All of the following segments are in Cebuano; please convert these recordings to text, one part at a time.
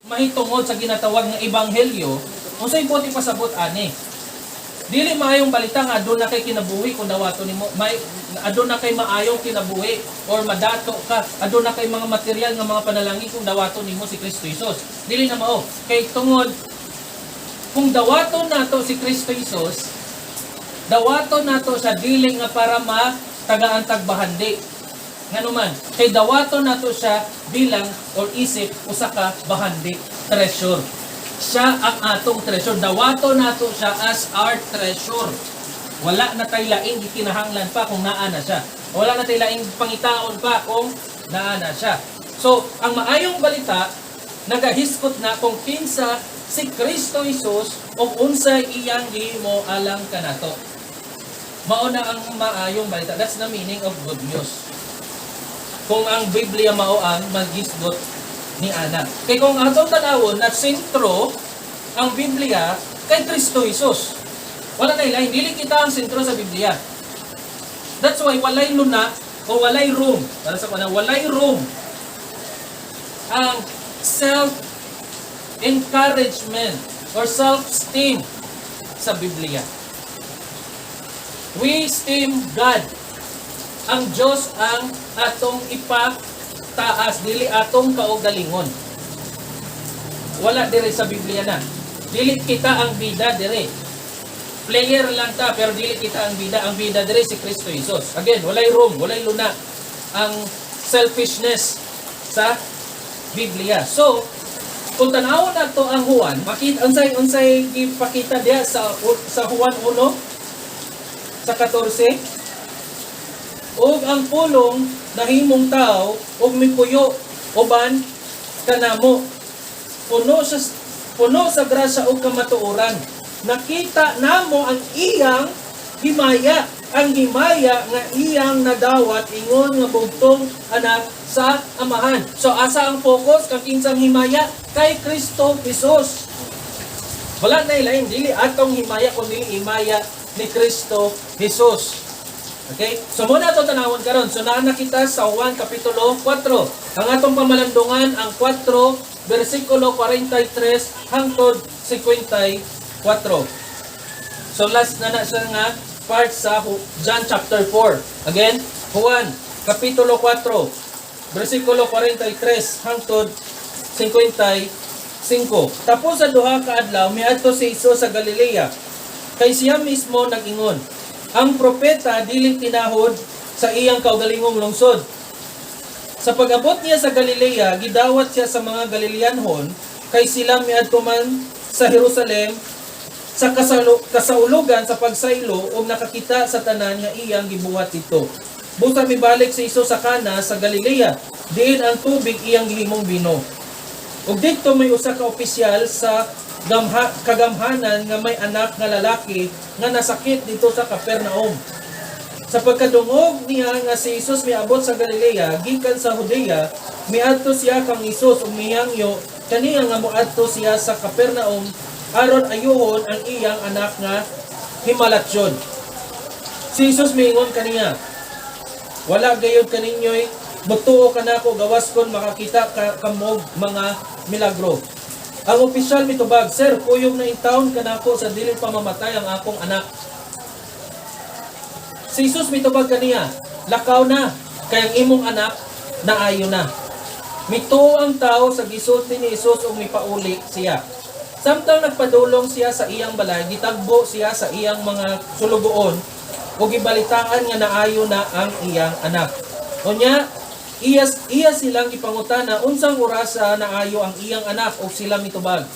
Mahitungod sa ginatawag nga ebanghelyo, unsay buot ipasabot ani? Dili maayong balita nga aduna kay kinabuhi kung dawaton nimo, may aduna kay maayong kinabuhi or madato ka, aduna kay mga material nga mga panalangin kung dawaton nimo si Kristo Jesus. Dili na mao kay tungod kung dawaton nato si Kristo Jesus, dawaton nato sa dili nga para matagaan tag bahandi. Ngano man, kay dawaton nato siya bilang or isip usa ka bahandi, treasure. Siya ang atong treasure. Dawaton nato siya as our treasure. Wala na tay laing gikinahanglan pa kung naa na siya. Wala na tay laing pangitaon pa kung naa na siya. So, ang maayong balita nagahiskot na kung kinsa si Kristo Jesus ug unsay iyang gihimo alang kanato. Mao na ang maayong balita. That's the meaning of good news. Kung ang Biblia mao ang maghisgot ni ana. Kay kung atong tanawon na sentro ang Biblia kay Kristo Jesus. Wala na ilain, dili kita ang sentro sa Biblia. That's why walay luna o walay room. Para sa kuna, walay room ang self encouragement or self-esteem sa Biblia. We esteem God. Ang Diyos ang atong ipataas, dili atong kaugalingon. Wala dire sa Biblia na. Dili kita ang bida dire. Player lang ta, pero dili kita ang bida. Ang bida dire si Kristo Jesus. Again, walay room, walay luna ang selfishness sa Biblia. So, kung tanawon nato ang Juan, makita unsay unsay gipakita diha sa Juan 1 sa 14: "Ug ang Pulong nahimong tao ug mipuyo uban kanamo, puno sa grasya ug kamatuoran. Nakita namo ang iyang himaya, ang himaya nga iyang nadawat ingon nga bugtong anak sa Amahan." So asa ang focus kang kinsang himaya? Kay Kristo Jesus. Wala na ilain, dili atong himaya kundi himaya ni Kristo Jesus. Okay? So muna ato tanawon karon. So naa na kita sa Juan kapitulo 4. Ang atong pamalandungan ang 4 bersikulo 43 hangtod 54. So last na na siya nga part sa John chapter 4. Again, Juan kapitulo 4 bersikulo 43 hangtod 55. Tapos sa 2 ka adlaw, miadto si Jesus sa Galilea. Kay siya mismo nag-ingon, "Ang propeta dili tinahod sa iyang kaugalingong lungsod." Sa pag-abot niya sa Galilea, gidawat siya sa mga Galileanhon kay sila miadto man sa Jerusalem sa kasaulugan sa pagsaylo ug nakakita sa tanan nga iyang gibuhat didto. Busa mibalik si Jesus sa Kana sa Galilea, diin ang tubig iyang gihimong bino. Ug didto may usa ka opisyal sa kagamhanan nga may anak nga lalaki nga nasakit didto sa Capernaum. Sa pagkadungog niya nga si Jesus miabot sa Galilea gikan sa Judea, miadto siya kang Jesus ug mihangyo kaniya nga moadto siya sa Capernaum aron ayuhon ang iyang anak nga himalatyon. Si Jesus miingon kaniya, "Wala gayud kaninyo'y mutuo kanako gawas kon makakita ka kamog mga milagro." Ang opisyal mitubag, "Sir, kuyog na intawon kanako sa dili pa mamatay ang akong anak." Si Jesus mitubag kaniya, "Lakaw na, kay ang imong anak naayo na." Mituo ang tao sa gisulti ni Jesus ug mipauli siya. Samtang nagpadulong siya sa iyang balay, gitagbo siya sa iyang mga sulugoon ug gibalitaan nga naayo na ang iyang anak. Unya, iya silang gipangutana unsang orasa naayo ang iyang anak ug sila mitubag,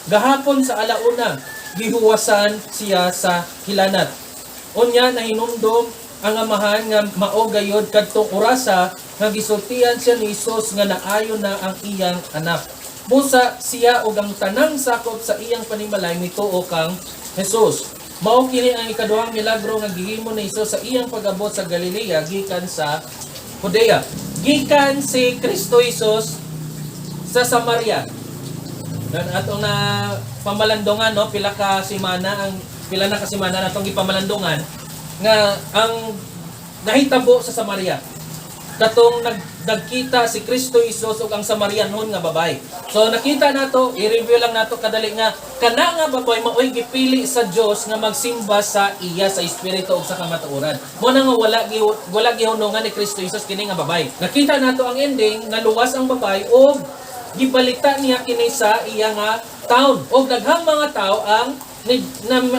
"Gahapon sa alauna gihuwasan siya sa hilanat." Unya nahinumdom ang amahan nga mao gayod kadtong orasa nga gisultian siya ni Hesus nga naayo na ang iyang anak. Busa siya ug ang tanang sakop sa iyang panimalay mituo kang Hesus. Mao kini ang ikaduhang milagro nga gihimo ni Hesus sa iyang pag-abot sa Galilea gikan sa Judea. Gikan si Kristo Jesus sa Samaria. Dan atong na pamalandungan, no, pila ka semana, ang pila na ka semana natong gipamalandungan nga ang nahitabo sa Samaria. Katong nagkita si Kristo Jesus ug ang Samarianhon nga babay. So nakita nato, i-review lang nato kadali nga kana nga babay maoy gipili sa Dios nga magsimba sa iya sa espiritu ug sa kamatuoran. Mo na nga wala gihunungan ni Kristo Jesus kini nga babay. Nakita nato ang ending, naluwas ang babay ug gibalita niya kini sa iya nga town. Og daghang mga tao ang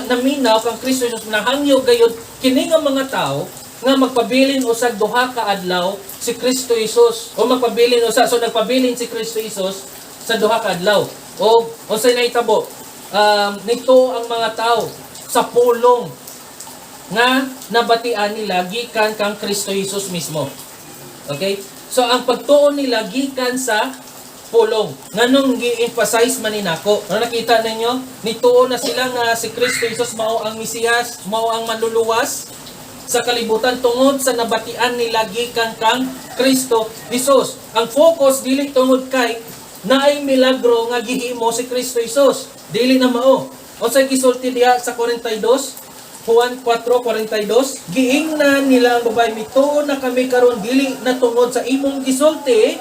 naminaw kang Kristo Jesus. Nahangyo gayud kini nga mga tao nga magpabilin usag 2 ka adlaw si Kristo Jesus o magpabilin usa. So nagpabilin si Kristo Jesus sa 2 ka adlaw o unsay nahitabo, nito ang mga tao sa pulong nga nabatian nila gikan kang Kristo Jesus mismo. Okay? So ang pagtuo nila gikan sa pulong. Nganong gi-emphasize man ni nako? Ano nakita ninyo? Nituo na sila nga si Kristo Jesus mao ang Mesiyas, mao ang manluluwas sa kalibutan tungod sa nabatian nila gikan kang Kristo Jesus. Ang focus dili tungod kay naay milagro nga gihimo si Kristo Jesus. Dili na mao. Unsay gisulti diha sa 42? Juan 4:42, giingnan nila ang babae, "Mituo na kami karon, dili na tungod sa imong gisulti,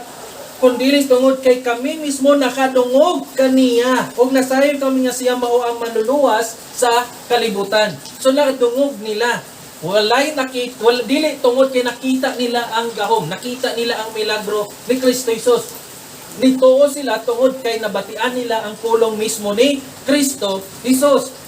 kundili tungod kay kami mismo nakadungog kaniya ug nasayod kami nga siya mao ang manluluwas sa kalibutan." So nakadungog nila, walay nakita, wala, dili tungod kay nakita nila ang gahom, nakita nila ang milagro ni Kristo Jesus. Nituo sila tungod kay nabatian nila ang pulong mismo ni Kristo Jesus.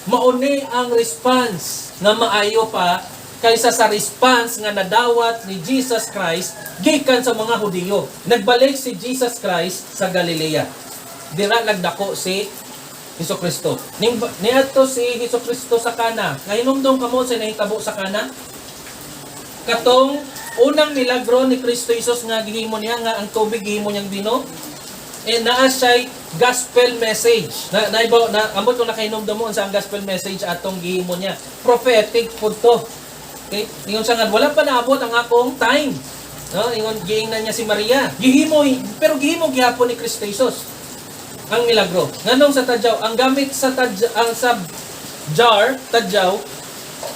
Mauni ang response nga maayo pa kaysa sa response nga nadawat ni Jesus Christ gikan sa mga Hudiyo. Nagbalik si Jesus Christ sa Galilea. Dira nagdako si Hesus Kristo. Ning niadto si Hesus Kristo sa Kana. Ngahinumdom kamo sa nahitabo sa Kana? Katong unang milagro ni Kristo Jesus nga gihimo niya nga ang tubig gihimo niyang bino. Eh naa siya'y gospel message. Na naibaw na ambot kung nakahinumdom mo unsa ang gospel message atong gihimo niya. Prophetic pud to. Okay? Ingon siya nga wala pa naabot ang akong time. No, ingon giingnan niya si Maria. Gihimo, pero gihimo gihapon ni Kristo Jesus ang milagro. Nganong sa tadyaw, ang gamit sa tadyaw, ang sa jar, tadyaw,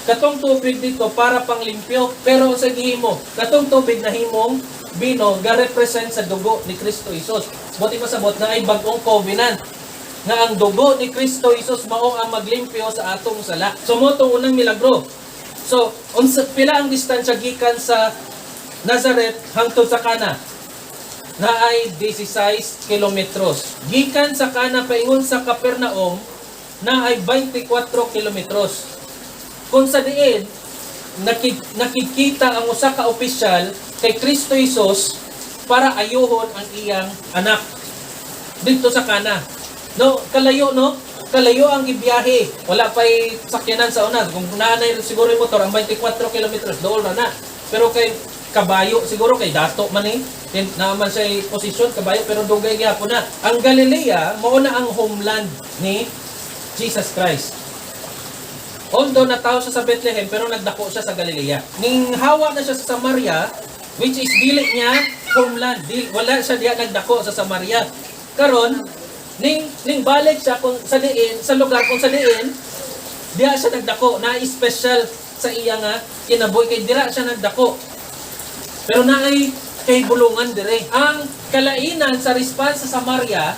katong tubig dito para panglimpyo, pero sa gihimo, katong tubig na himong bino ga-represent sa dugo ni Kristo Jesus. Buti pasabot na ay bagong covenant nga ang dugo ni Kristo Jesus mao ang maglimpyo sa atong sala. So mo tong unang milagro. So, unsa pila ang distansya gikan sa Nazareth hangtod sa Kana? Na ay 16 kilometros. Gikan sa Kana paingon sa Capernaum na ay 24 kilometros. Kung sa diin nakikita ang usa ka opisyal kay Kristo Jesus para ayuhon ang iyang anak dito sa Kana. No, kalayo, no? Kalayo ang gibiyahe. Wala pa'y sakyanan sa una. Kung naanay siguro yung motor, ang 24 kilometros, dool na na. Pero kay kabayo, siguro kay dato man eh. Naaman siya posisyon, kabayo, pero dugay gihapon na. Ang Galilea, mao na ang homeland ni Jesus Christ. Although natawo siya sa Bethlehem, pero nagdako siya sa Galilea. Ning hawa na siya sa Samaria, which is dili niya homeland. Wala siya diha nagdako sa Samaria. Karon, ning balik siya kung sa diin, sa lugar kung sa diin, diha siya nagdako, na special sa iya nga kinabuhi kay dira siya nagdako. Pero naay kay bulungan dire. Ang kalainan sa response sa Samaria,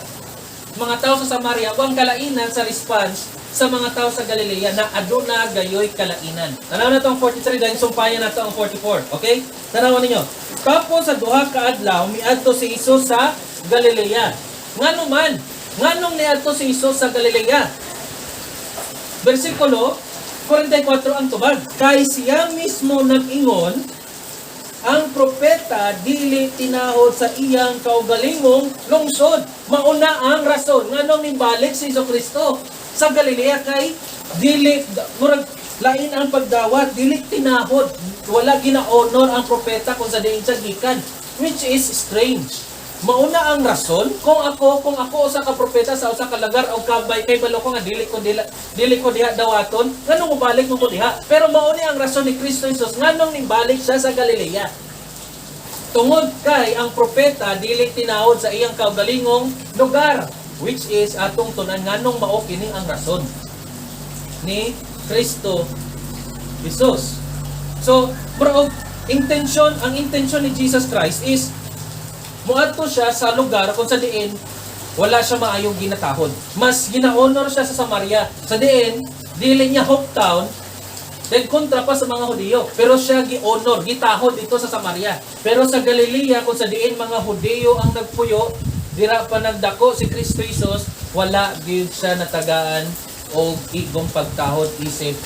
mga tao sa Samaria, o ang kalainan sa response sa mga tao sa Galilea na aduna gayoy kalainan. Tanaw na to ang 43 dahil sumpayan na to ang 44. Okay? Tanawan ninyo. Tapos sa 2 ka adlaw, miadto si Jesus sa Galilea. Ngano man? Nganong niadto si Jesus sa Galilea? Versikulo 44 ang tubag. Kay siya mismo nag-ingon, "Ang propeta dili tinahod sa iyang kaugalingong lungsod." Mauna ang rason nganong nibalik si Hesus Kristo sa Galilea kay dili murag lain ang pagdawat, dili tinahod, wala gina-honor ang propeta kung sa diin siya gikan, which is strange. Mauna ang rason. Kung ako usa ka propeta sa usa ka lugar o kabay kay balo ko nga dili ko diha dawaton, nganong mobalik mo ko diha? Pero mao ni ang rason ni Kristo Jesus nganong nibalik siya sa Galilea. Tungod kay ang propeta dili tinahod sa iyang kaugalingong lugar, which is atong tunan nganong mao kini ang rason ni Kristo Jesus. So, bro, Intention, ang intention ni Jesus Christ is muadto siya sa lugar kung sa diin wala siya maayong ginatahod. Mas gina-honor siya sa Samaria. Sa diin, dili niya hometown, then kontra pa sa mga Hudiyo. Pero siya gi-honor, gitahod dito sa Samaria. Pero sa Galilea, kung sa diin mga Hudiyo ang nagpuyo, dira pa nagdako si Kristo Jesus, wala gyud siya natagaan og igong pagtahod isip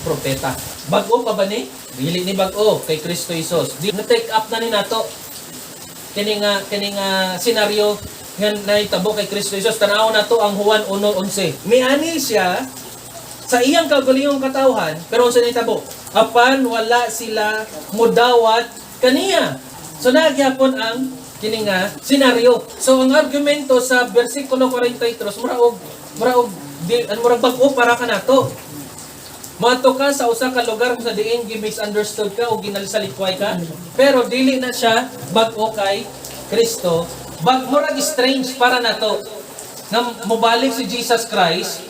propeta. Bag-o pa ba ni? Dili ni bag-o kay Kristo Jesus. Di na take up na ni nato kini nga senaryo nga nahitabo kay Kristo Jesus. Tan-aw nato ang Juan 1:11. Miani siya sa iyang kaugalingong katawhan, pero unsa nahitabo? Apan wala sila mudawat kaniya. So naa gyapon ang kini nga senaryo. So ang argumento sa bersikulo 43, mura og di, ano, murag bag-o para kanato. Moadto ka sa usa ka lugar kung sa diin gi-misunderstood ka o ginasalikway ka, pero dili na siya bag-o kay Kristo. Bag murag strange para nato nga mobalik si Jesus Christ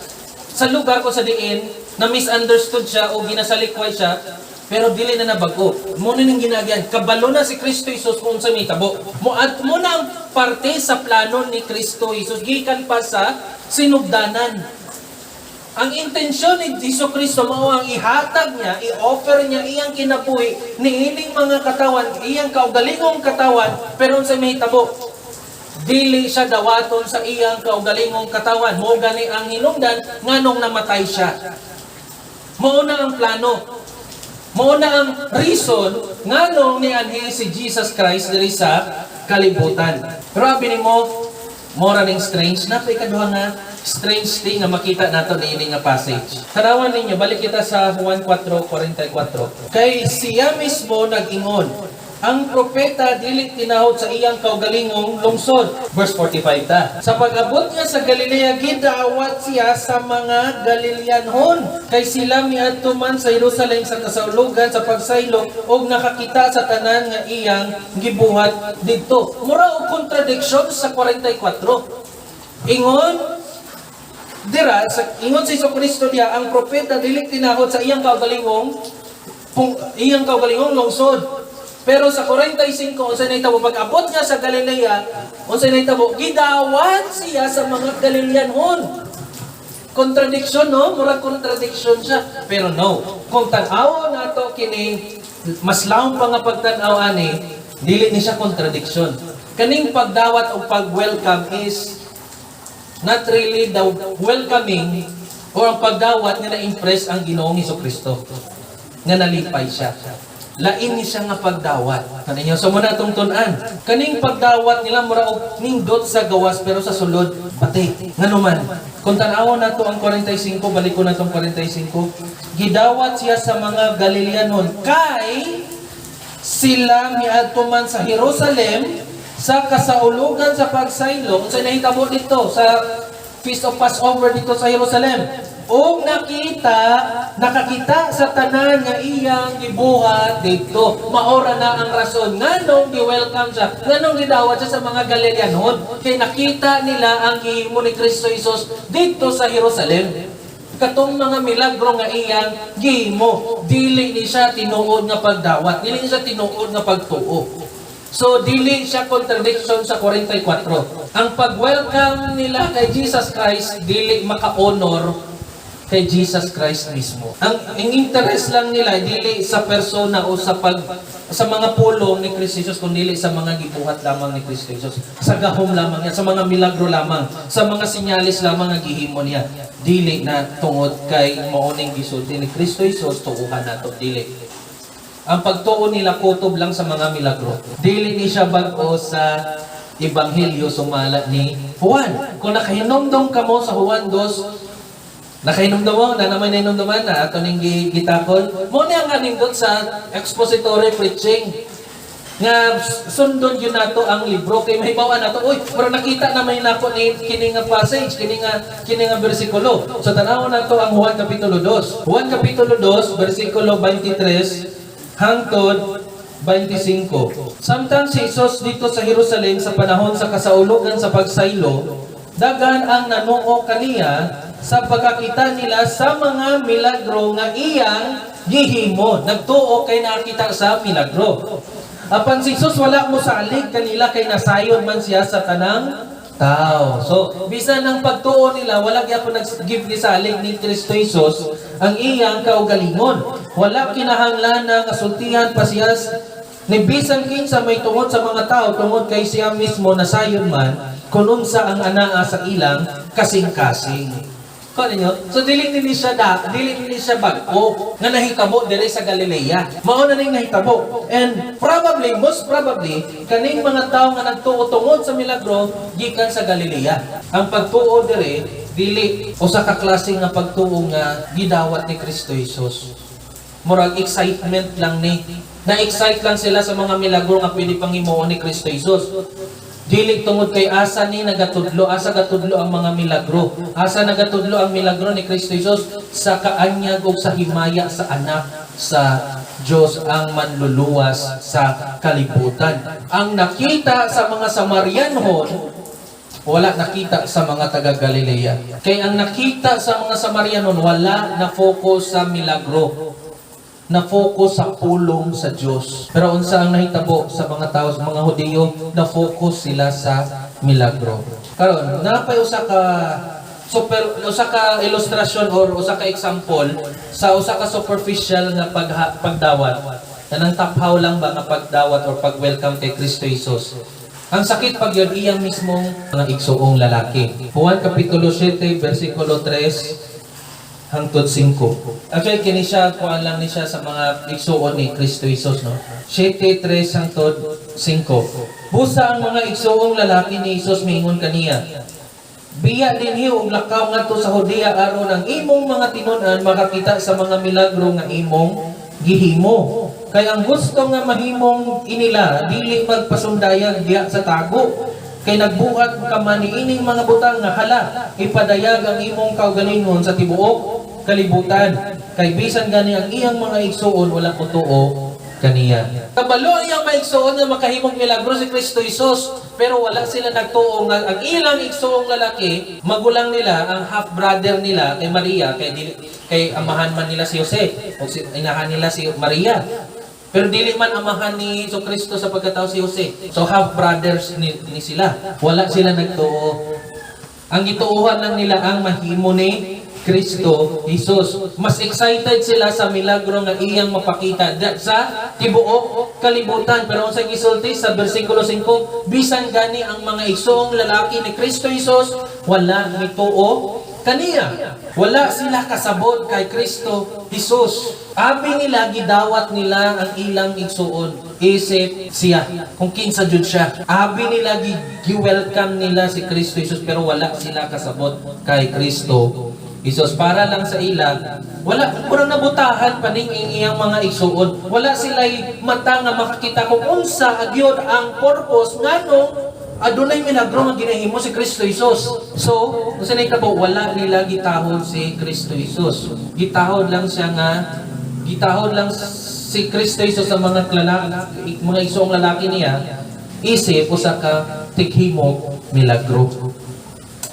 sa lugar kung sa diin na misunderstood siya o ginasalikway siya, pero dili na nabag-o. Mao ning ginagyan. Kabalo na si Kristo Jesus kung unsa mahitabo. Mo at mao na ang parte sa plano ni Kristo Jesus gikan pa sa sinugdanan. Ang intensyon ni Jesu Kristo mao ang ihatag niya, i-offer niya iyang kinabuhi niining mga katawan, iyang kaugalingong katawan, pero unsa mahitabo? Dili siya dawaton sa iyang kaugalingong katawan. Mao gani ang hinungdan nganong namatay siya. Mao na ang plano. Mao na ang reason nganong nianhi si Jesus Christ diri sa kalibutan. Pero abi nimo, mora ning strange na pa ikaduha nga strange thing nga makita nato niini nga passage. Tanawan ninyo, balik kita sa Juan 4:44. Kay siya mismo nag-ingon, "Ang propeta dili tinahod sa iyang kaugalingong lungsod." Verse 45 ta. Sa pag-abot niya sa Galilea, gidawat siya sa mga Galileanhon. Kay sila miadto man sa Jerusalem sa kasaulugan sa pagsaylo og nakakita sa tanan nga iyang gibuhat didto. Mura og contradiction sa 44. Ingon dira sa ingon si Kristo diya, ang propeta dili tinahod sa iyang kaugalingong lungsod. Pero sa 45, unsa nahitabo pag-abot niya sa Galilea? Unsa nahitabo? Gidawat siya sa mga Galileanhon. Contradiction, no? Murag contradiction siya. Pero no. Kung tan-awon nato kini mas lawom pa nga pagtan-aw ani, dili ni siya contradiction. Kaning pagdawat o pag-welcome is not really the welcoming or ang pagdawat nga na-impress ang Ginoong Kristo nga nalipay siya. Lain ni siya nga pagdawat. Kaninyo, so mao na atong tun-an. Kaning pagdawat nila mura og nindot sa gawas pero sa sulod pati. Ngano man, kung tan-awon nato ang 45, balik ko na tong 45. Gidawat siya sa mga Galileanon kay sila miadto man sa Jerusalem sa kasaulugan sa pagsaylo. Unsa nahitabo dito sa Feast of Passover dito sa Jerusalem? Og nakakita sa tanan nga iyang gibuhat dito. Maora na ang rason nganong gi-welcome siya, nganong gidawat siya sa mga Galileanon, kay nakita nila ang gihimo ni Kristo Jesus dito sa Jerusalem. Katong mga milagro nga iyang gihimo, dili ni siya tinuod nga pagdawat, dili ni siya tinuod nga pagtuo. So dili siya contradiction sa 44. Ang pag-welcome nila kay Jesus Christ dili maka-honor kay Jesus Christ mismo. Ang interest lang nila dili sa persona o sa mga pulong ni Kristo Jesus, kundi sa mga gibuhat lamang ni Kristo Jesus. Sa gahom lamang niya, sa mga milagro lamang, sa mga sinyalis lamang nga gihimo niya. Dili na tungod kay mao ning gisulti ni Kristo Jesus, tuuhan nato, dili. Ang pagtuo nila kutob lang sa mga milagro. Dili ni siya bag-o sa Ebanghelyo sumala ni Juan. Kung nakahinomdom kamo sa Juan 2, nakahinomdom mo, na naman nahinomdoman na ato ning gitakol. Mao ni ang kanindot sa expository preaching nga sundon yun nato ang libro kay mahibaw-an nato, uy, pero nakita na may nako ni kini nga passage, kini nga bersikulo. So tan-awon nato ang Juan kapitulo 2, Juan kapitulo 2, bersikulo 23 hangtod 25. Samtang si Jesus dito sa Jerusalem sa panahon sa kasaulugan sa pagsaylo, daghan ang nanuo kaniya. Sa pagkakita nila sa mga milagro nga iyang gihimo. Nagtuo kay nakakita sa milagro. Apan si Jesus wala mo salig kanila kay nasayod man siya sa tanang tao. So, bisan ang pagtuo nila, wala gyapon nag-give ni salig ni Kristo Jesus ang iyang kaugalingon. Wala kinahanglan nga sultihan pa siya ni bisan kinsa may tungod sa mga tao tungod kay siya mismo nasayod man kung unsa ang anaa sa ilang kasing-kasing. Ko ninyo? So dili nini siya bag-o nga nahitabo diri sa Galilea. Mao na ning nahitabo. And probably, most probably, kaning mga tao nga nagtuo tungod sa milagro gikan sa Galilea. Ang pagtuo diri dili usa ka klase nga pagtuo nga gidawat ni Kristo Jesus. Murag excitement lang ni. Na-excite lang sila sa mga milagro nga pwede pang himuon ni Kristo Jesus. Dili tungod kay asa ni nagatudlo, asa gatudlo ang mga milagro. Asa nagatudlo ang milagro ni Kristo Jesus? Sa kaanyag ug sa himaya sa Anak sa Diyos, ang manluluwas sa kalibutan. Ang nakita sa mga Samarianhon, wala nakita sa mga taga Galilea. Kay ang nakita sa mga Samarianon, wala na focus sa milagro, na focus sa pulong sa Diyos. Pero unsa ang nahitabo sa mga tao, sa mga Hudiyo, na focus sila sa milagro. Karon, napay usa ka ilustrasyon or usa ka example sa usa ka superficial nga pagdawat. Kanang taphaw lang ba nga pagdawat or pag-welcome kay Kristo Jesus. Ang sakit pag yun, iyang mismong mga igsuong lalaki. Juan Kapitulo 7, versikulo 3 hangtod 5. Actually, kini siya, kuan lang ni siya sa mga igsuon ni Kristo Jesus, no? 7, 3 hangtod 5. Busa ang mga igsuong lalaki ni Jesus miingon kaniya, "Biya dinhi ug lakaw ngadto sa Judea aron ang imong mga tinun-an makakita sa mga milagro nga imong gihimo. Kay ang gusto nga mahimong inila dili magpasundayag diha sa tago. Kay nagbuhat ka man niining mga butang nga hala, ipadayag ang imong kaugalingon sa tibuok kalibutan." Kay bisan gani ang iyang mga igsuon wala kotuo kaniya. Kabalo ang iyang mga igsuon nga makahimong milagro si Kristo Jesus, pero wala sila nagtuo nga ang ilang igsuong lalaki, magulang nila, ang half brother nila kay Maria, kay dili, kay amahan man nila si Jose o si inahan nila si Maria. Pero dili man amahan ni Hesus Kristo sa pagkatao si Jose. So half brothers ni sila. Wala sila nagtuo. Ang gituohan lang nila ang mahimo ni Kristo Jesus. Mas excited sila sa milagro nga iyang mapakita sa tibuok kalibutan. Pero unsa gisulti sa bersikulo 5, bisan gani ang mga igsoong lalaki ni Kristo Jesus wala mituo kaniya. Wala sila kasabot kay Kristo Jesus. Abi nila gidawat nila ang ilang igsuon. Isip siya kung kinsa jud siya. Abi nila gi-welcome nila si Kristo Jesus, pero wala sila kasabot kay Kristo Jesus. Para lang sa ila, wala, murang nabutahan pa ning iyang mga igsuon. Wala sila mata nga makakita kung unsa agyod ang purpose nganong adunay milagro nga ginahimo si Kristo Jesus. So, unsa na kabo, wala nila gitahod si Kristo Jesus. Gitahod lang si Kristo Jesus sa mga igsuong lalaki niya isip usa ka tighimog milagro.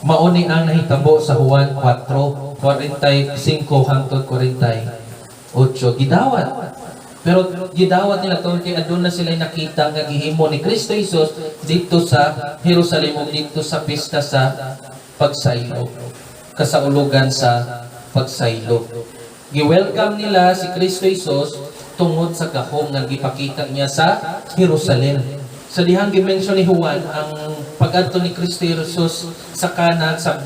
Mao ni ang nahitabo sa Juan 4:45 hangtod 48. Gidawat. Pero gidawat nila tungod kay aduna sila nakita nga gihimo ni Kristo Jesus dito sa Jerusalem ug dito sa pista sa pagsaylo. Kasaulugan sa pagsaylo. Gi-welcome nila si Kristo Jesus tungod sa gahom nga gipakita niya sa Jerusalem. Sa dihang gi-mention ni Juan ang pag-adto ni Kristo Jesus sa Cana sa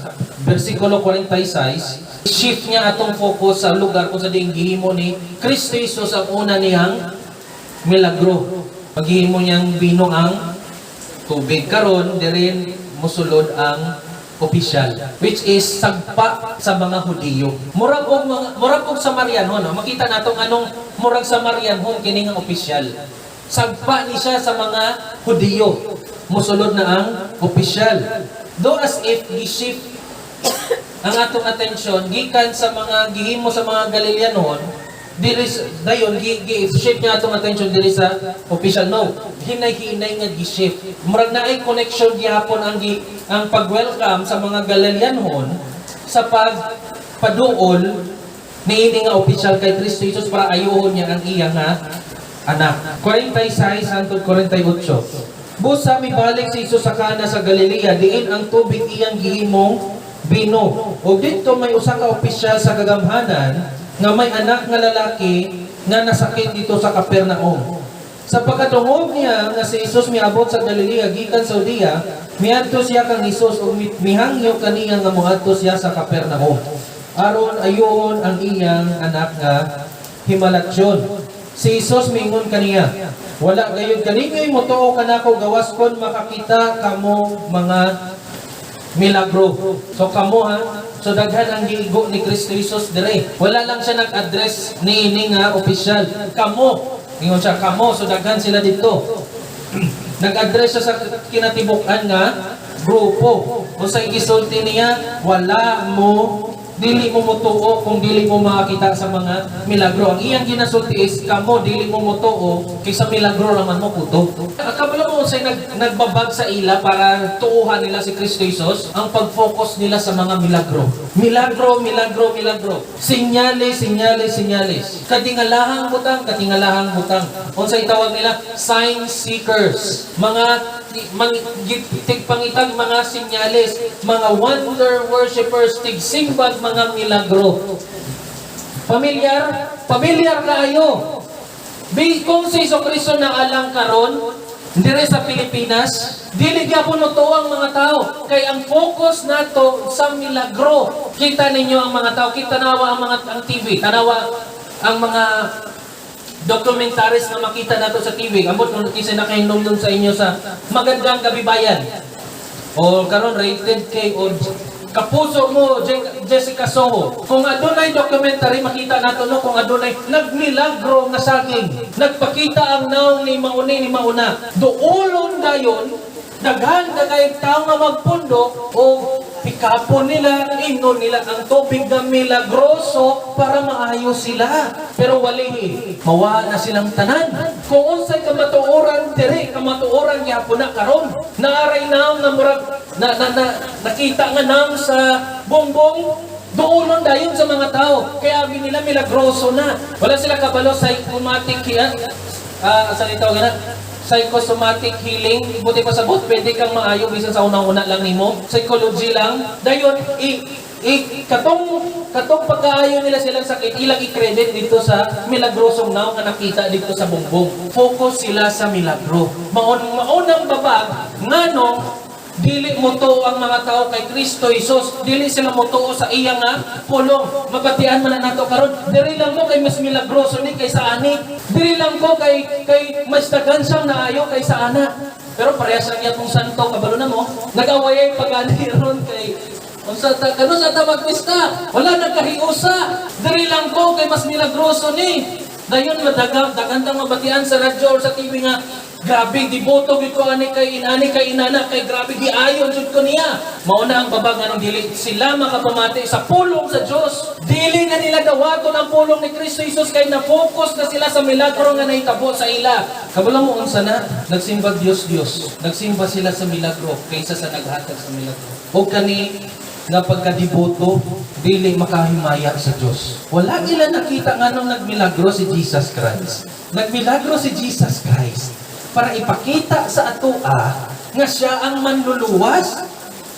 bersikulo 46, shift niya atong focus sa lugar kung sa diin gihimo ni Kristo Jesus ang una niyang milagro. Paghihimo niyang bino ang tubig. Karon dirin musulod ang opisyal, which is sagpa sa mga Hudiyo. Murag og Samarianhon, no? Makita nato nganong murag Samarianhon kini nga opisyal. Sagpa ni siya sa mga Hudiyo. Musulod na ang opisyal. Do as if gi-shift ang atong atensyon gikan sa mga gihimo sa mga Galileanon diri dayon gi shift niya atong attention diri sa official, no? Hinay-hinay nga gi-shift, murag naay connection gihapon ang pag-welcome sa mga Galileanhon sa sa pagpaduol niini nga opisyal kay Kristo Jesus para ayuhon niya ang iya nga anak. 46 hangtod 48. Busa mibalik si Jesus sa Kana sa Galilea, diin ang tubig iyang gihimong bino. Ug didto may usa ka opisyal sa kagamhanan nga may anak nga lalaki nga nasakit didto sa Capernaum. Sa pagkadungog niya nga si Jesus miabot sa Galilea gikan sa Judea, miadto siya kang Jesus ug mihangyo kaniya nga moadto siya sa Capernaum aron ayuhon ang iyang anak nga himalatyon. Si Jesus miingon kaniya, "Wala gayud kaninyo'y motuo kanako gawas kon makakita kamo mga milagro." So kamo ha, so daghan ang giigo ni Kristo Jesus dire. Wala lang siya nag-address ni ini nga opisyal. Kamo, ingon siya, kamo, so daghan sila didto. Nag-address siya sa kinatibuk-an nga grupo. Unsay gisulti niya, wala mo dili mo motuo kung dili mo makakita sa mga milagro. Ang iyang ginasulti is, kamo dili mo motuo kaysa milagro naman mo kutob. Kabalo mo unsay nagbabag sa ila para tuuhan nila si Kristo Jesus? Ang pag-focus nila sa mga milagro. Milagro, milagro, milagro. Senyales, senyales, senyales. Katingalahang butang, katingalahang butang. Unsay tawag nila? Sign seekers. Mga tigpangitag mga senyales, mga wonder worshippers, tigsimbag mga milagro. Pamilyar? Pamilyar kaayo. Kung si Jesu Kristo na alang karon dire sa Pilipinas, dili gyapon motuo ang mga tao kay ang focus nato sa milagro. Kita ninyo ang mga tao, kita tanawa ang mga ang TV, tanawa ang mga documentaries na makita nato sa TV. Ambot kung kinsa nakahinumdum sa inyo sa Magandang Gabi Bayan. O karon Rated K o Kapuso Mo, Jessica Soho. Kung adunay documentary, makita nato, no, kung adunay nagmilagro nga saging. Nagpakita ang naong ni mauni ni mauna. Duolon dayon, daghan na kay tao nga magpundo o pikapon nila, inon nila ang tubig nga milagroso para maayo sila. Pero wali, mawa na silang tanan. Kung unsay kamatuoran diri, kamatuoran gyapon na karon. Naaray naong nga murag na nakita nga naong sa bongbong, duolon dayon sa mga tao. Kaya abi nila milagroso na. Wala sila kabalo psychomatic sa ito gana psychosomatic healing, buti pa sabot, pwede kang maayo bisan sa unang-una lang nimo. Psychology lang. Dayon, i, i katong katong pagkaayo nila silang sakit, ilang i-credit didto sa milagrosong naong nga nakita didto sa bongbong. Focus sila sa milagro. Maunang babag, nganong dili motuo ang mga tao kay Kristo Jesus, dili sila motuo sa iya nga pulong. Mabatian man na nato karon, diri lang mo kay mas milagroso ni kaysa ani. Diri lang ko kay mas daghan siyang naayo kaysa ana. Pero parehas lang yapong santo, kabalo na mo. Nag-away pagani ron kay unsa ta kano sa ta magpista? Wala nagkahiusa. Diri lang ko kay mas milagroso ni. Dayon madaga daghan tang mabatian sa radyo or sa TV nga grabe deboto gid ko ani kay inani kay inana kay grabe giayon jud ko niya. Mao na ang babag nganong dili sila makapamati sa pulong sa Dios. Dili na nila dawaton ang pulong ni Kristo Jesus kay na-focus na sila sa milagro nga nahitabo sa ila. Kabalo mo unsa na? Nagsimbag Dios Dios. Nagsimba sila sa milagro kaysa sa naghatag sa milagro. O kani nga pagkadeboto dili makahimaya sa Dios. Wala nila nakita nganong nagmilagro si Jesus Christ. Nagmilagro si Jesus Christ para ipakita sa atoa nga siya ang manluluwas.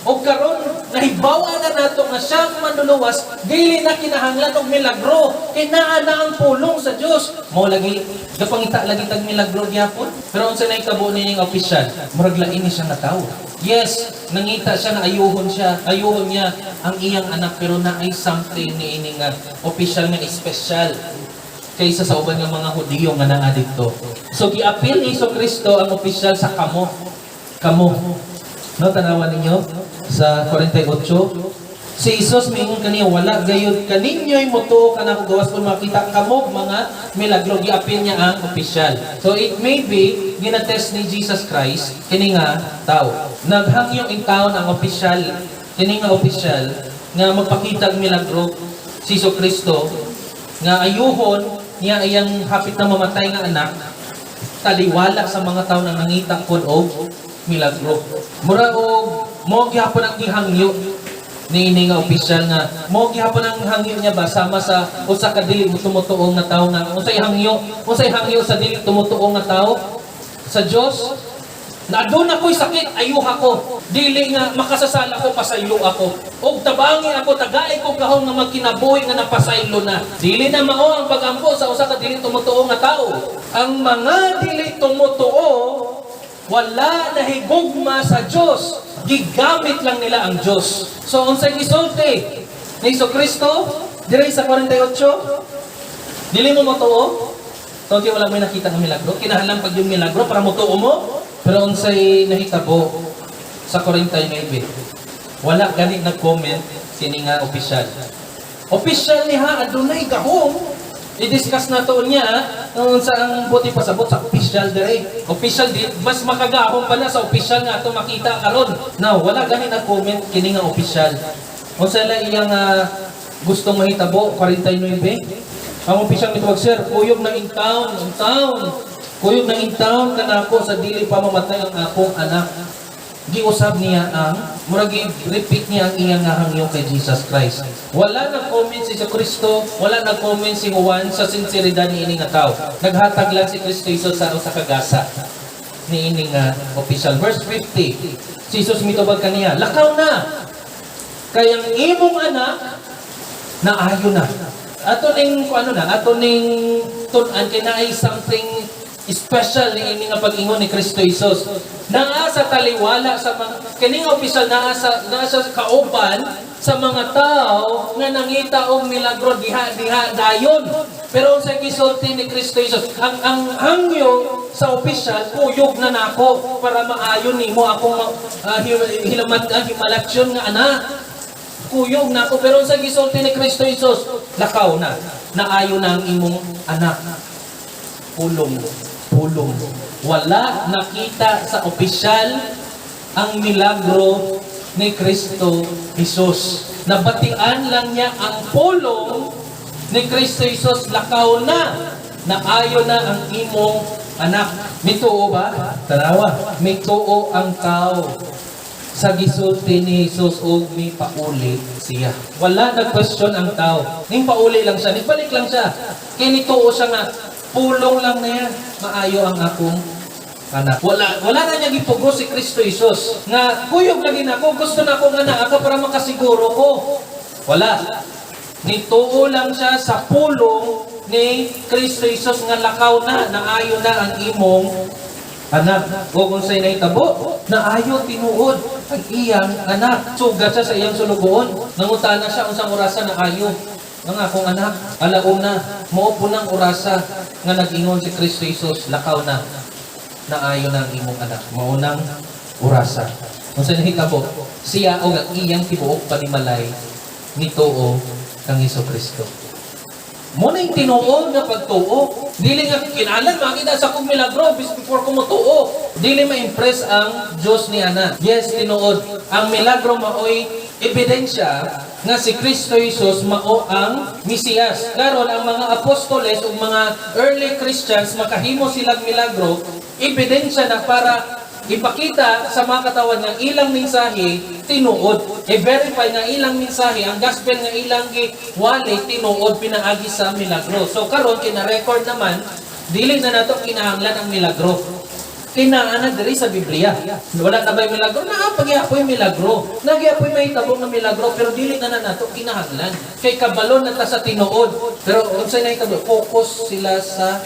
O karon nahibaw na nato nga siya ang manluluwas, dili na kinahanglan og milagro kay naa na ang pulong sa Dios. Mao lagi gapangita lagi tag milagro gyapon. Pero unsa na hitabo nining opisyal? Murag lain ni siya nga tawo. Yes, nangita siya nga ayuhon siya, ayuhon niya ang iyang anak, pero naay something ni ini nga opisyal nga espesyal kaysa sa uban nga mga Hudiyo nga naa didto. So giapil ni Hesus Kristo ang opisyal sa kamo. Kamo. No, tanawan ninyo sa 48. Si Jesus miingon kaniya, "Wala gayud kaninyo'y motuo kanako gawas kung makita kamo mga milagro." Giapil niya ang opisyal. So it may be ginatest ni Jesus Christ kini nga tao. Naghangyo in town ang opisyal, kini nga opisyal nga magpakita og milagro si Hesus Kristo nga ayuhon niya iyang hapit na mamatay nga anak, taliwala sa mga tao na nangita pod og milagro. Mura og mo gyapon ang gihangyo. Niini nga opisyal nga mo gihapon ang hangyo niya ba, sama sa usa ka dili mo tumutuo nga tawo nga unsay hangyo sa dili tumutuo nga tawo sa Dios na aduna ko'y sakit, ayuha ko. Dili nga makasasala ko, pasaylo ako. Og tabangi ako, tagai ko gahom nga magkinabuhi nga napasaylo na. Dili na mao ang pagampo sa usa ka dili tumutuo nga tao. Ang mga dili tumutuo, wala nahigugma sa Diyos. Gigamit lang nila ang Diyos. So, unsay gisulti ni Hesus Kristo dire sa 48? Dili mo motuo? So, di wala mo nakita ng milagro. Kinahanglan pag yung milagro para motuo mo. Pero unsay nahitabo sa 49? Wala gani nag-comment kini nga opisyal. Opisyal niya, adunay gahom. I-discuss na to niya unsa ang buot pasabot sa opisyal dire. Opisyal di mas makagahom pa na sa opisyal nga ato makita karon. Now, wala gani nag-comment kini nga opisyal. Unsa lang iyang gustong mahitabo 49? Ang opisyal mitubag, "Sir, kuyog na in town, in town. Kuyog na in town kanako sa dili pa mamatay ang akong anak." Giusab niya ang, murag repeat niya ang iyang nga hangyo kay Jesus Christ. Wala na comment si Kristo, wala na comment si Juan sa sinseridad ni ini nga tao. Naghatag lang si Kristo Jesus sa usa ka gasa ni ini nga opisyal. Verse 50. Si Jesus mitubag kaniya, "Lakaw na. Kay ang imong anak naayo na." Ato ning kung ano na, ato ning tun-an kay naay something special ni ini nga pag-ingon ni Kristo Jesus. Naa sa taliwala sa mga kini nga opisyal, naa sa kauban sa mga tao nga nangita og milagro diha diha dayon. Pero unsay gisulti ni Kristo Jesus? Ang hangyo sa opisyal, "Kuyog na nako para maayo nimo akong hilamat himalatyon nga anak. Kuyog na ako." Pero sa gisulti ni Kristo Jesus, "Lakaw na, naayo na ang imong anak." Pulong, pulong. Wala nakita sa opisyal ang milagro ni Kristo Jesus. Nabatian lang niya ang pulong ni Kristo Jesus, "Lakaw na, naayo na ang imong anak." Mituo ba? Tanawa, mituo ang tao sa gisulti ni Jesus og mipauli siya. Wala nag-question ang tao. Ning pauli lang siya, nibalik lang siya. Kay nituo siya nga pulong lang na yan, maayo ang akong anak. Wala na niya gipugos si Kristo Jesus nga kuyog lagi na ako, gusto na ako nga naa ka para makasiguro ko. Wala. Nituo lang siya sa pulong ni Kristo Jesus nga lakaw na, naayo na ang imong anak. O kung sa'y nahitabo, naayo tinuod ang iyang anak. Sugat siya sa iyang sulugoon. Nangutana siya unsang orasa naayo ang akong anak. Alauna, mao po ng orasa nga nag-ingon si Kristo Jesus, "Lakaw na, naayo na ang imong anak." Maunang orasa. Kung sa nahitabo, siya o ang iyang tibuok panimalay nituo kang Hesus Kristo. Mo na yung tinuod nga pagtuo. Dili nga kinahanglan makita sa kong milagro before ko motuo. Dili ma-impress ang Diyos ni ana. Yes, tinuod. Ang milagro maoy ebidensya nga si Kristo Jesus mao ang Mesiyas. Karon, ang mga apostoles ug mga early Christians, makahimo silang milagro, ebidensya na para ipakita sa mga katawan nga ilang mensahe tinuod. I-verify nga ilang mensahe, ang gospel nga ilang giwali, tinuod pinaagi sa milagro. So karon kina-record naman, dili na nato kinahanglan ang milagro. Kinaa na diri sa Biblia. Wala na ba yung milagro? Naa pagyapoy milagro. Nagyapoy mahitabo nga milagro, pero dili na na nato kinahanglan. Kay kabalo na ta sa tinuod. Pero unsay nahitabo? Focus sila sa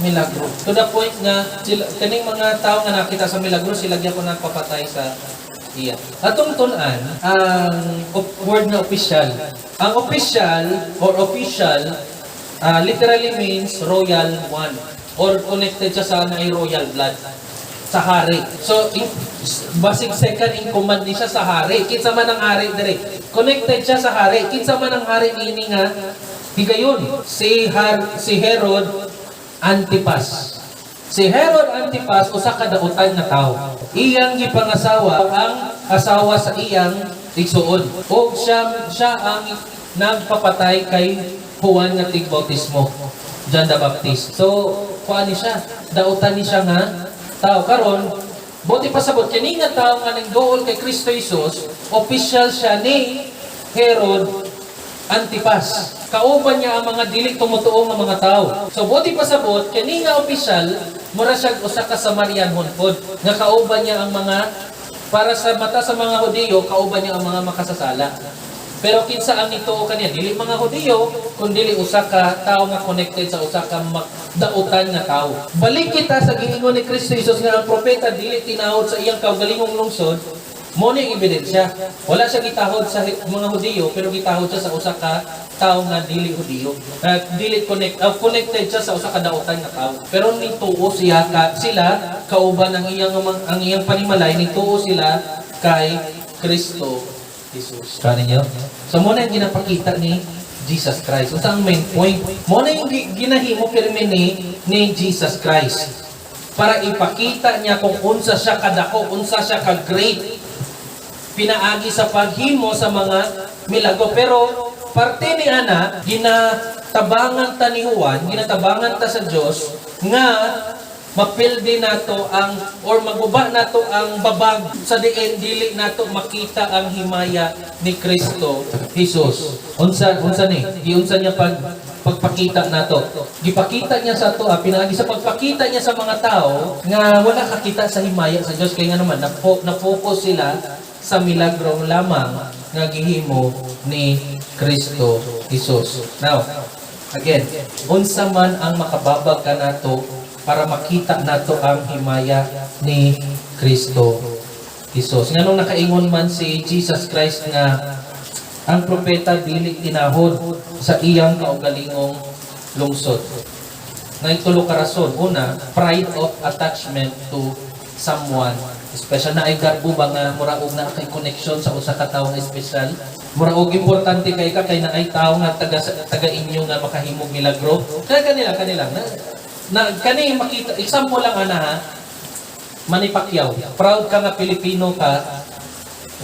milagro. To the point nga sila, kaning mga tao nga nakita sa milagro, sila gyapon nagpapatay sa iya. Atong tun-an ang word na opisyal. Ang opisyal or official literally means royal one or connected siya sa naay royal blood, sa hari. So, basig second in command ni siya sa hari. Kinsa man ang hari dire? Connected siya sa hari. Kinsa man ang hari niini nga higayon? Si Herod Antipas. Si Herod Antipas, usa ka dautan nga tawo. Iyang gipangasawa ang asawa sa iyang igsuon. Og siya siya ang nagpapatay kay Juan nga tigbautismo, John the Baptist. So, kuan ni siya, dautan ni siya nga tao. Karon, Buot ipasabot, kini nga tao nga nangduol kay Kristo Jesus, official siya ni Herod Antipas. Kauban niya ang mga dili tumutuo nga mga tao. So buot ipasabot, kini nga opisyal, mura siya usa ka Samarianhon pod nga kauban niya ang mga, para sa mata sa mga Hudiyo, kauban niya ang mga makasasala. Pero kinsa ang nituo kaniya? Dili mga Hudiyo, kundi usa ka tao nga connected sa usa ka dautan nga tao. Balik kita sa giingon ni Kristo Jesus nga ang propeta dili tinahod sa iyang kaugalingong lungsod. Mo ni ang ebidensya. Wala siya gitahod sa mga Hudiyo, pero gitahod siya sa usa ka tao nga dili Hudiyo. Dili connected siya sa usa ka dautan nga tao. Pero nituo siya ka, sila kauban ang iyang panimalay, nituo sila kay Kristo Jesus. Kani niyo? So mo na yung ginapakita ni Jesus Christ. Unsa ang main point? Mo na yung ginahimo pirmi ni Jesus Christ para ipakita niya kung unsa siya kadako, unsa siya ka great, pinaagi sa paghimo sa mga milagro. Pero parte ni ana, ginatabangan ta ni Juan, ginatabangan ta sa Dios nga mapildi nato ang or maguba nato ang babag sa diin dili nato makita ang himaya ni Kristo Jesus. Unsa unsa ni? Giunsa niya pagpakita nato? Gipakita niya sa ato, pinaagi sa pagpakita niya sa mga tao nga wala kakita sa himaya sa Dios, kay nga naman na-focus sila sa milagro lamang nga gihimo ni Kristo Jesus. Now, again, unsa man ang makababag kanato para makita nato ang himaya ni Kristo Jesus? Nganong nakaingon man si Jesus Christ nga ang propeta dili tinahod sa iyang kaugalingong lungsod? Naay tulo ka rason. Una, pride of attachment to someone special. Na ay garbo ba nga mura og naa kay connection sa usa ka tawo nga espesyal? Mura og importante kay ka kay naay tawo nga taga inyo nga makahimog milagro. Kaya kanila kanila na kani makita, example lang ana ha. Manny Pacquiao, proud ka nga Pilipino ka.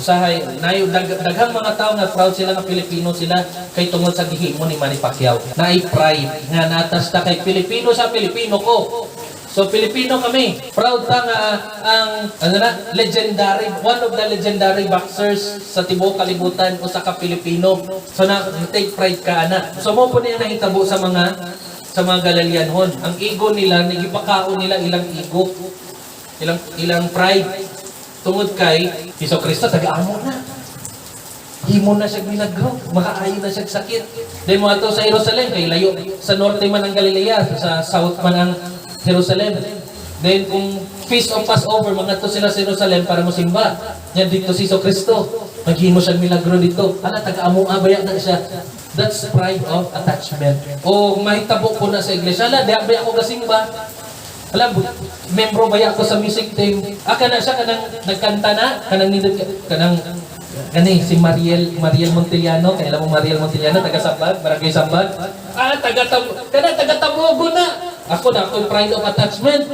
Usahay, nayo daghang mga tao nga proud sila nga Pilipino sila kay tungod sa gihimo ni Manny Pacquiao. Naay pride nga natas ta kay Pilipino sa Pilipino ko. So Pilipino kami. Proud ta nga ang ano na legendary, one of the legendary boxers sa tibuok kalibutan usa ka Pilipino. So na take pride ka ana. So mo po niya nahitabo sa mga Galileanhon. Ang ego nila, nagipakaon nila ilang ego, ilang pride tungod kay Hesus Kristo, taga-amo na. Himo na siya milagro, makaayo na siya sakit. Dahil mo ato sa Jerusalem, kay layo, sa norte man ang Galilea, sa south man ang Jerusalem. Then kung Feast of Passover, mga to sila sa Jerusalem para mosimba. Yan dito si Hesus Kristo. Maghimo siya milagro dito. Ala, taga-amo baya na siya. That's pride of attachment. O mahitabo ko na sa iglesia. Ala, diha ba ako gasimba? Alam, membro ba ako sa music team? Ah, kana siya, kanang nagkanta na, kanang nindot, kanang, kani, si Mariel, Mariel Montellano, kaya alam mo Mariel Montellano, taga Sambag, Barangay Sambag. Ah, kana, taga Tabogo na. Ako na, ako pride of attachment.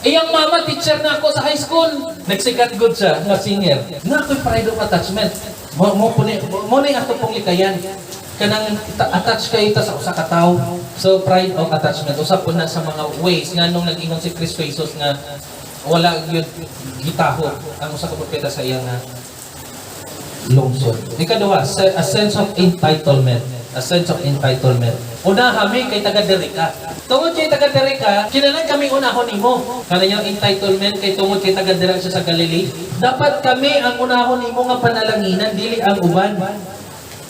Iyang mama, teacher na ako sa high school. Nagsikat good siya, nga singer. Na ako'y pride of attachment. Mo ni ato pong likayan. Kanang attach kayo ta sa usa ka tawo. So pride of attachment usa po na sa mga ways nga nung nag-ingon si Kristo Jesus nga wala gyud gitaho ang usa ka propeta sa iyang nga lungsod. Ikaduha, a sense of entitlement. A sense of entitlement. Una kami kay taga diri ka. Tungod kay taga diri ka, kinahanglan kami unahon nimo. Kana yung entitlement kay tungod kay taga diri siya sa Galilee. Dapat kami ang unahon nimo nga panalanginan, dili ang uban.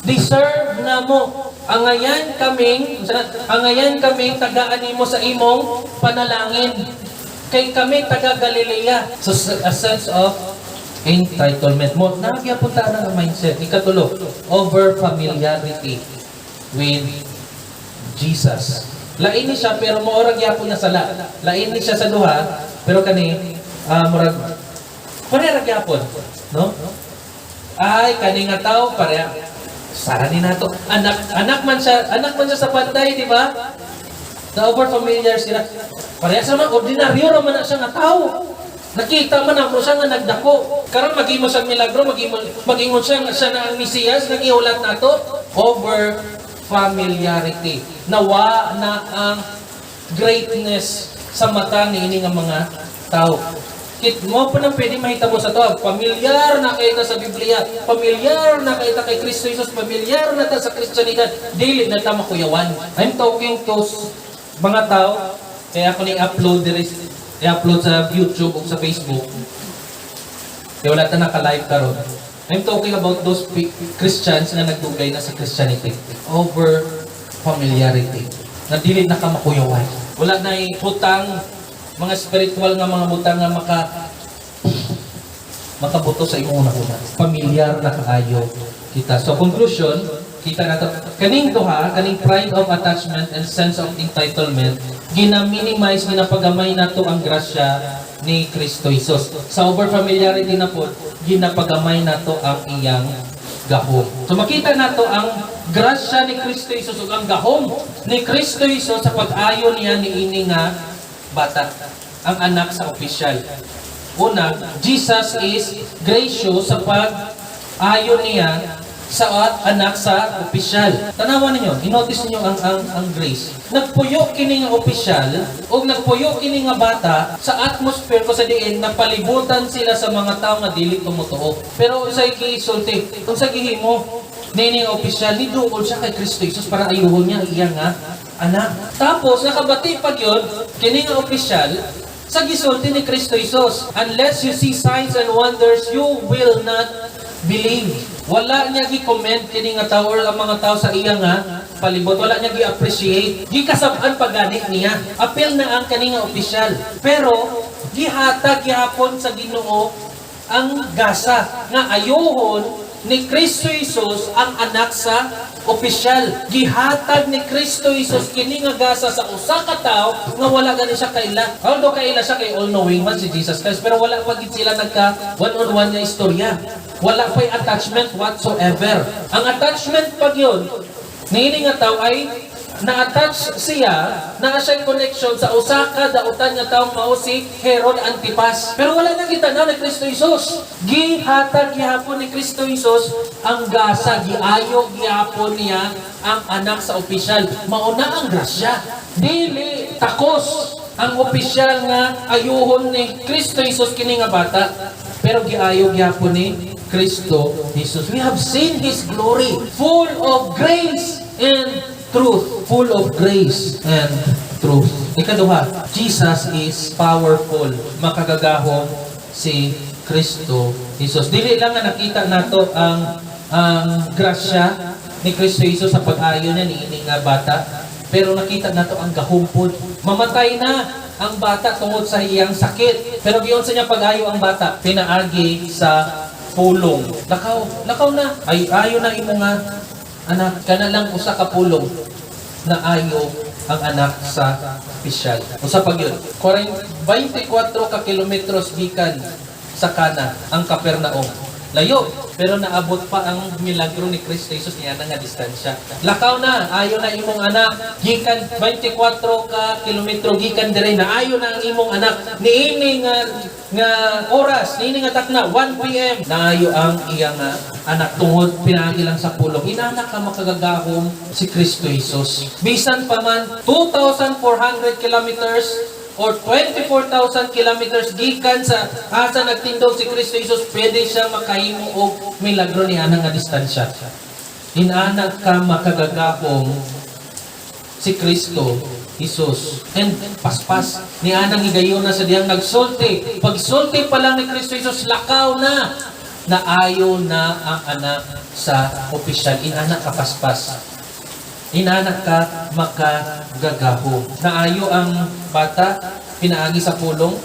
Deserve na mo. Angayan kaming tagaan nimo sa imong panalangin. Kay kami taga Galilea. So a sense of entitlement mo. Nagyapon ta na ang mindset. Ikatulo, over familiarity with Jesus. Lain ni siya pero moorag gyapon na sala. Lain ni siya sa duha pero kani murag pareha ra gyapon, no? Ay, kani nga tao pareha sara ni nato. Anak man siya sa panday, di ba? Na over familiar sila. Pareha sa man ordinaryo ra man na siya nga tao. Nakita man ako siya nga nagdako. Karon maghimo siya milagro, maghimo magingon siya nga siya na ang Mesiyas nga gihulat nato. Over familiarity. Nawa na ang greatness sa mata niini nga mga tao. Kit mo pa nang pwede mahitabo sa to. Pamilyar na kay ta sa Biblia, pamilyar na kay ta kay Kristo Jesus, pamilyar na ta sa Kristiyanidad. Dili na ta makuyawan. I'm talking to mga tao, kaya ako ni upload diri, i-upload sa YouTube o sa Facebook. Kaya wala ta naka-live karon. I'm talking about those Christians na nagdugay na sa Christianity. Over familiarity. Na dili na ka makuyawan. Wala na butang, mga spiritual nga mga butang nga makabuto sa imong una-una. Familiar na kaayo kita. So conclusion, kita na to. Kaning duha, kaning pride of attachment and sense of entitlement, gina-minimize, ginapagamay nato ang grasya ni Kristo Jesus. Sa over familiarity na po, ginapagamay nato ang iyang gahom. So makita nato ang grasya ni Kristo Jesus ug ang gahom ni Kristo Jesus sa pag-ayo niya niini nga bata, ang anak sa opisyal. Una, Jesus is gracious sa pag-ayo niya sa anak sa opisyal. Tanawan ninyo, i-notice ninyo ang grace. Nagpuyo kini nga opisyal o nagpuyo kini nga bata sa atmosphere ko sa diin napalibutan sila sa mga tao nga dili tumutuo. Pero unsay gisulti, unsay gihimo nini nga opisyal, niduol siya kay Kristo Jesus para ayuhon niya ang iya nga anak. Tapos nakabati pa gyud kini nga opisyal sa gisulti ni Kristo Jesus, "Unless you see signs and wonders, you will not believe." Wala niya gi-comment kini nga tao or ang mga tao sa iya nga palibot. Wala niya gi-appreciate. Gikasab-an pa gani niya. Apil na ang kani nga opisyal. Pero gihatag gihapon sa Ginoo ang gasa nga ayuhon ni Kristo Jesus ang anak sa opisyal. Gihatag ni Kristo Jesus kini nga gasa sa usa ka tawo nga wala gani siya kaila. Although kaila siya kay all-knowing man si Jesus Christ, pero wala pa gid sila nagka one-on-one nga istorya. Wala pa'y attachment whatsoever. Ang attachment pag yun, niini nga tao ay na-attach siya, naa siya connection sa usa ka dautan nga tawo, mao si Herod Antipas. Pero wala na kita na ni Kristo Jesus. Gihatag gihapon ni Kristo Jesus ang gasa, giayo gihapon niya ang anak sa opisyal. Mao na ang grasya. Dili takos ang opisyal nga ayuhon ni Kristo Jesus kini nga bata. Pero giayo gihapon ni Kristo Jesus. We have seen His glory, full of grace and truth. Full of grace and truth. Ikaduha, Jesus is powerful. Makagagahom si Kristo Jesus. Dili lang nga nakita nato ang grasya ni Kristo Jesus sa pag-ayo niya niini nga bata, pero nakita nato ang gahom pod. Mamatay na ang bata tungod sa iyang sakit. Pero giunsa niya pag-ayo ang bata? Pinaagi sa pulong. "Lakaw, lakaw na. Ay ayo na imo nga anak." Kana lang usa ka pulong na ayo ang anak sa opisyal. Usa pa gyud. 24 ka kilometros gikan sa Kana ang Capernaum. Layo, pero naabot pa ang milagro ni Kristo Jesus niya nga distansya. "Lakaw na, ayo na imong anak." Gikan 24 ka kilometro gikan dire na ayo na ang imong anak. Niini nga oras, niini nga takna 1 PM, naayo ang iyang nga anak tungod pinaagi lang sa pulong. Inana ka makagagahom si Kristo Jesus. Bisan pa man 2,400 kilometers or 24,000 kilometers gikan sa asa nagtindog si Kristo Jesus, pwede siya makahimo og milagro ni ana nga distansya. Inana ka makagagahom si Kristo Jesus. And paspas ni anang higayon na sa diyang nagsulti. Pagsulti pa lang ni Kristo Jesus, "Lakaw na." Naayo na ang anak sa opisyal. Inana ka paspas. Inana ka makagagahom. Naayo ang bata, pinaagi sa pulong,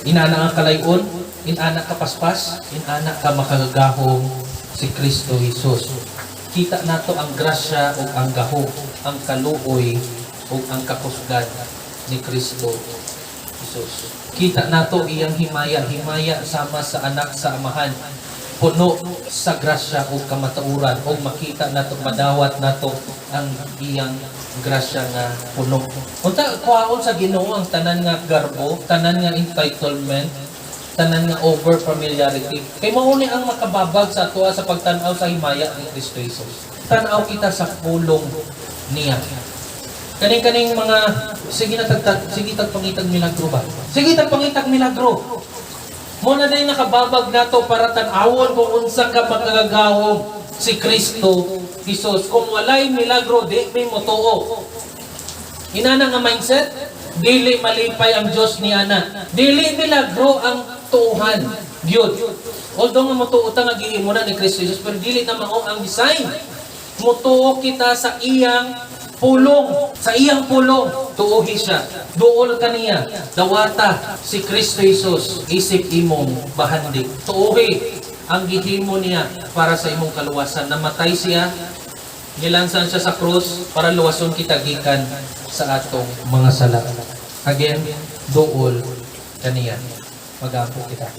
inana ang kalayon, inana ka paspas, inana ka makagagahom si Kristo Jesus. Kita nato ang grasya o ang gahom, ang kaluoy o ang kakusgan ni Kristo Jesus. Kita nato iyang himaya, himaya sama sa anak sa amahan, puno sa grasya o kamatuoran, o makita nato, madawat nato ang iyang grasya nga puno. Unta kuhaon sa Ginoo ang tanan nga garbo, tanan nga entitlement, tanan nga over familiarity. Kay mao ni ang makababag sa atoa sa pagtan-aw sa himaya ni Kristo Jesus. Tan-aw kita sa pulong niya. Kaning-kaning mga sige na tagtag, sige tag pangitag milagro ba? Sige tag pangitag milagro. Mao na diay nakababag nato para tan-awon kung unsa ka makagagahom si Kristo Jesus. Kung walay milagro, di mi motuo. Inana nga mindset, dili malipay ang Diyos ni ana. Dili milagro ang tuuhan. Gyud. Although nga motuo ta nga gihimo na ni Kristo Jesus, pero dili na mao ang design. Motuo kita sa iyang pulong, sa iyang pulong, tuohi siya. Duol kaniya, dawata si Kristo Jesus, isip imong bahandi. Tuohi ang gihimo niya para sa imong kaluwasan. Namatay siya, gilansan siya sa krus para luwason kita gikan sa atong mga sala. Again, duol kaniya. Mag-ampo kita.